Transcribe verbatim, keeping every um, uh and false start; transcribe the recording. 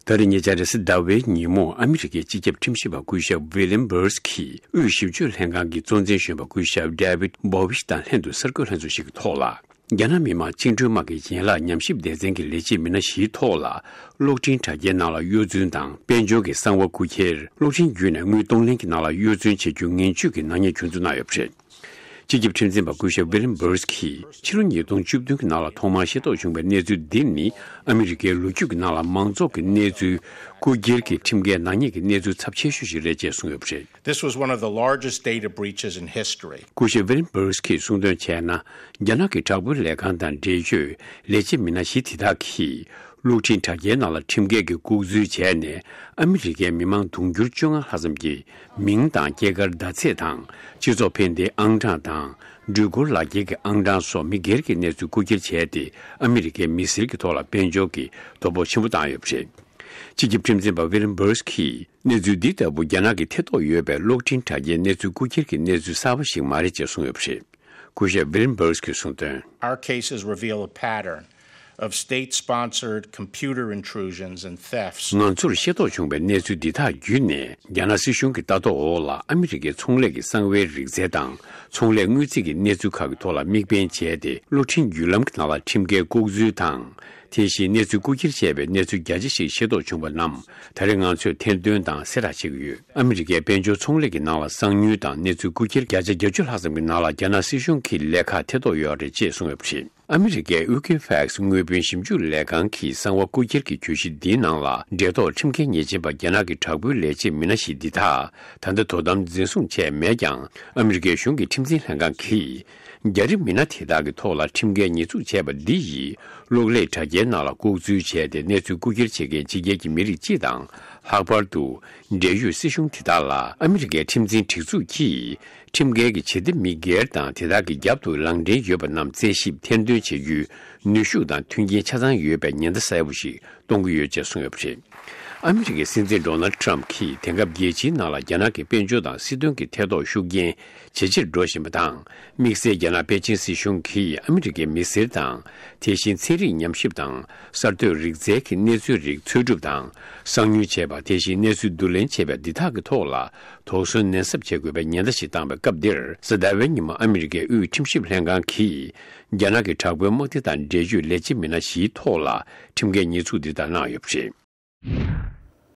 ད་རེས་ཉེ་ཆར་རེས་གཟའ་ཟླ་བའི་ཉིན་མོ་ཨ་མི་རི་ཀའི་སྤྱི་ཁྱབ་ཁྲིམས་ཞིབ་པ་སྐུ་ཞབས་ཝི་ལིམ་བྷར་སི་ཀྱིས་དབུས་ཞིབ་དཔྱོད་ལྷན་ཁང་གི་གཙོ་འཛིན་གཞོན་པ་སྐུ་ཞབས་ཌེ་བིད་བྷོ་ཝིཆ་དང་ལྷན་དུ་གསར་འགོད་ལྷན་ཚོགས་ཤིག་གི་ཐོག་ལ། རྒྱ་ནག་མི་དམངས་བཅིངས་འགྲོལ་དམག་གི་ཡན་ལག་ཉམས་ཞིབ་སྡེ་ཚན་གྱི་ལས་བྱེད་མི་སྣ་བཞིའི་ཐོག་ལ། གློག་འཕྲིན་དྲ་རྒྱའི་ནང་ལ་གཡོ་རྫུན་དང་དཔལ་འབྱོར་གྱི་གསང་བ་རྐུ་འཁྱེར། གློག་འཕྲིན་བརྒྱུད་ནས་དངུལ་གཏོང་ལེན་གྱི་ནང་ལ་གཡོ་རྫུན་བྱེད་རྒྱུ་ངན་ཇུས་ཀྱི་ནག་ཉེས་གྱོང་ཚོར་གནང་ཡོད་པ་རེད། སྤྱི་ཁྱབ་ཁྲིམས་འཛིན་པ་སྐུ་ཞབས་ཝི་ལིམ་བྷར་སི་ཀྱིས་ཕྱི་ལོ་ཉིས་སྟོང་བཅུ་བདུན་གྱི་ནང་ལ་ཐོག་མར་ཤེས་རྟོགས་བྱུང་བའི་གནས་ཚུལ་འདི་ནི་ཨ་མི་རི་ཀའི་ལོ་རྒྱུས་ཀྱི་ནང་ལ་མང་ཚོགས་ཀྱི་གནས་ཚུལ་རྐུ་འཁྱེར་གྱི་ཁྲིམས་འགལ་ནག་ཉེས་ཀྱི་གནས་ཚུལ་ཚབས་ཆེ་ཤོས་ཤིག་རེད་ཅེས་གསུངས་ཡོད་པ་རེད། This was one of the largest data breaches in history. སྐུ་ཞབས་ཝི་ལིམ་བྷར་སི་ཀྱིས་གསུངས་དོན་བྱས་ན། རྒྱ་ནག་གི་དྲག་པོའི་ལས་ཁང་དང་འབྲེལ་ཡོད་ལས་བྱེད་མི་སྣ་བཞི་དེ་དག་གིས། གློག་འཕྲིན་དྲ་རྒྱའི་ནང་ལ་ཁྲིམས་འགལ་གྱི་ལྐོག་འཛུལ་བྱས་ནས། ཨ་མི་རི་ཀའི་མི་མང་དུང་ཕྱུར་བཅོ་ལྔ་ལྷག་ཙམ་གྱི་མིང་དང་སྐྱེས་སྐར་ཟླ་ཚེས་དང་། སྤྱི་ཚོགས་ཕན་བདེའི་ཨང་གྲངས་དང་། འགྲུལ་འཁོར་ལག་འཁྱེར་གྱི་ཨང་གྲངས་སོགས་མི་སྒེར་གྱི་གནས་ཚུལ་རྐུ་འཁྱེར་བྱས་ཏེ། ཨ་མི་རི་ཀའི་མི་སེར་གྱི་ཐོག་ལ་དཔལ་འབྱོར་གྱི་དོ་ཕོག་ཆེན་པོ་བཏང་ཡོད་པ་རེད། སྤྱི་ཁྱབ་ཁྲིམས་འཛིན་པ་ཝི་ལིམ་བྷར་སི་ཀྱིས། གནས་ཚུལ་འདི་ལྟ་བུ་རྒྱ་ནག་གི་ཐེ་གཏོགས་ཡོད་པའི་གློག་འཕྲིན་དྲ་རྒྱའི་གནས་ཚུལ་རྐུ་འཁྱེར་གྱི་གནས་ཚུལ་གསར་པ་ཞིག་མ་རེད་ཅེས་གསུངས་ཡོད་པ་རེད། སྐུ་ཞབས་ཝི་ལིམ་བྷར་སི་ཀྱིས་གསུངས་དོན། Our cases reveal a pattern of state-sponsored computer intrusions and thefts. ང་ཚོར་ཤེས་རྟོགས་བྱུང་བའི་གནས་ཚུལ་འདི་དག་བརྒྱུད་ནས། རྒྱ་ནག་སྲིད་གཞུང་གི་ལྟ་རྟོག་འོག་ལ་ཨ་མི་རི་ཀའི་ཚོང་ལས་ཀྱི་གསང་བའི་རིག་རྩལ་དང་། ཚོང་ལས་དངུལ་རྩིས་ཀྱི་གནས་ཚུལ་ཁག་གི་ཐོག་ལ་དམིགས་འབེན་བྱས་ཏེ། གློག་འཕྲིན་བརྒྱུད་ལམ་གྱི་ནང་ལ་ཁྲིམས་འགལ་ལྐོག་འཛུལ་དང་། དེ་བཞིན་གནས་ཚུལ་རྐུ་འཁྱེར་བྱས་པའི་གནས་ཚུལ་རྒྱ་ཆེ་ཞིག་ཤེས་རྟོགས་བྱུང་བ་རྣམས། ད་རེས་ང་ཚོས་ཐེར་འདོན་དང་གསལ་བསྒྲགས་བྱེད་ཀྱི་ཡོད། ཨ་མི་རི་ཀའི་དཔལ་འབྱོར་ཚོང་ལས་ཀྱི་ནང་ལ་གསང་ཉུལ་དང་གནས་ཚུལ་རྐུ་འཁྱེར་བརྒྱ་ཆ་བརྒྱད་ཅུ་ལྷག་ཙམ་གྱི་ནང་ལ་རྒྱ་ནག་སྲིད་གཞུང་གི་ལས་ཁག་ཐེ་གཏོགས་ཡོད་རེད་ཅེས་གསུངས་ཡོད་པ་རེད། ཨ་མི་རི་ཀའི་ཨུ་ཀི་ཕེག་སི་དངུལ་བུན་ཞིབ་འཇུག་ལས་ཁང་གི་གསང་བ་རྐུ་འཁྱེར་གྱི་གྱོད་གཞི་འདིའི་ནང་ལ། འབྲེལ་ཐོགས་ཁྲིམས་འགལ་ཉེས་ཅན་པ་རྒྱ་ནག་གི་དྲག་པོའི་ལས་བྱེད་མི་སྣ་ཞིག་འདི་དག་ད་ལྟ་དོ་དམ་འཛིན་བཟུང་བྱས་མེད་ཀྱང་། ཨ་མི་རི་ཀའི་གཞུང་གི་ཁྲིམས་འཛིན་ལྷན་ཁང་གིས། རྒྱ་རིགས་མི་སྣ་དེ་དག་གི་ཐོག་ལ་ཁྲིམས་འགལ་ཉེས་འཛུགས་བྱས་པ་འདི་ཡིས། གློག་ཀླད་དྲ་རྒྱའི་ནང་ལ་ལྐོག་འཛུལ་བྱས་ཏེ། གནས་ཚུལ་རྐུ་འཁྱེར་བྱེད་མཁན་ཕྱི་རྒྱལ་གྱི་མི་རིགས་སྤྱི་དང་། ལྷག་པར་དུ། འབྲེལ་ཡོད་སྲིད་གཞུང་དེ་དག་ལ། ཨ་མི་རི་ཀའི་ཁྲིམས་འཛིན་སྒྲིག་འཛུགས་ཀྱིས། ཁྲིམས་འགལ་གྱི་བྱེད་གཏེ་མི་སྒེར་དང་། དེ་དག་གི་རྒྱབ་ཏུ་ལག་འབྲེལ་ཡོད་པ་རྣམས་རྩད་ཞིབ་ཐེར་འདོན་བྱེད་རྒྱུའི་ནུས་ཤུགས་དང་མཐུན་རྐྱེན་ཆ་ཚང་ཡོད་པའི་ཉེན་བརྡ་གསལ་པོ་ཞིག་གཏོང་གི་ཡོད་ཅེས་གསུངས་ཡོད་པ་རེད། ཨ་མི་རི་ཀའི་སྲིད་འཛིན་ཌོ་ནལ་ཌི་ཊརམ་ཕ་གྱིས་དེང་སྐབས་རྒྱལ་སྤྱིའི་ནང་ལ་རྒྱ་ནག་གི་དཔལ་འབྱོར་དང་སྲིད་དོན་གྱི་ཐེ་གཏོགས་ཤུགས་རྐྱེན་ཇེ་ཆེར་འགྲོ་བཞིན་པ་དང་། དམིགས་བསལ་རྒྱ་ནག་པེ་ཅིན་སྲིད་གཞུང་གིས་ཨ་མི་རི་ཀའི་མི་སེར་དང་། དེ་བཞིན་ཚན་རིག་ཉམས་ཞིབ་དང་གསར་གཏོད་རིག་རྩལ་གྱི་གནས་ཚུལ་རིགས་འཚོལ་སྒྲུབ་དང་། གསང་ཉུལ་བྱས་པ། དེ་བཞིན་གནས་ཚུལ་བསྡུ་ལེན་བྱས་པ་འདི་དག་གི་ཐོག་ལ་དོགས་ཟོན་ནན་གསབ་བྱེད་དགོས་པའི་ཉེན་བརྡ་ཞིག་བཏང་བའི་སྐབས་འདིར། གཟའ་ཟླ་བའི་ཉིན་མོ་ཨ་མི་རི་ཀའི་དབུས་ཁྲིམས་ཞིབ་ལྷན་ཁང་གིས་རྒྱ་ནག་གི་དྲག་པོའི་དམག་སྡེ་དང་འབྲེལ་ཡོད་ལས་བྱེད་མི་སྣ་བཞིའི་ཐོག་ལ་ཁྲིམས་འགལ་ཉེས་འཛུགས་འདི་ལྟར་གནང་ཡོད་པ་རེད།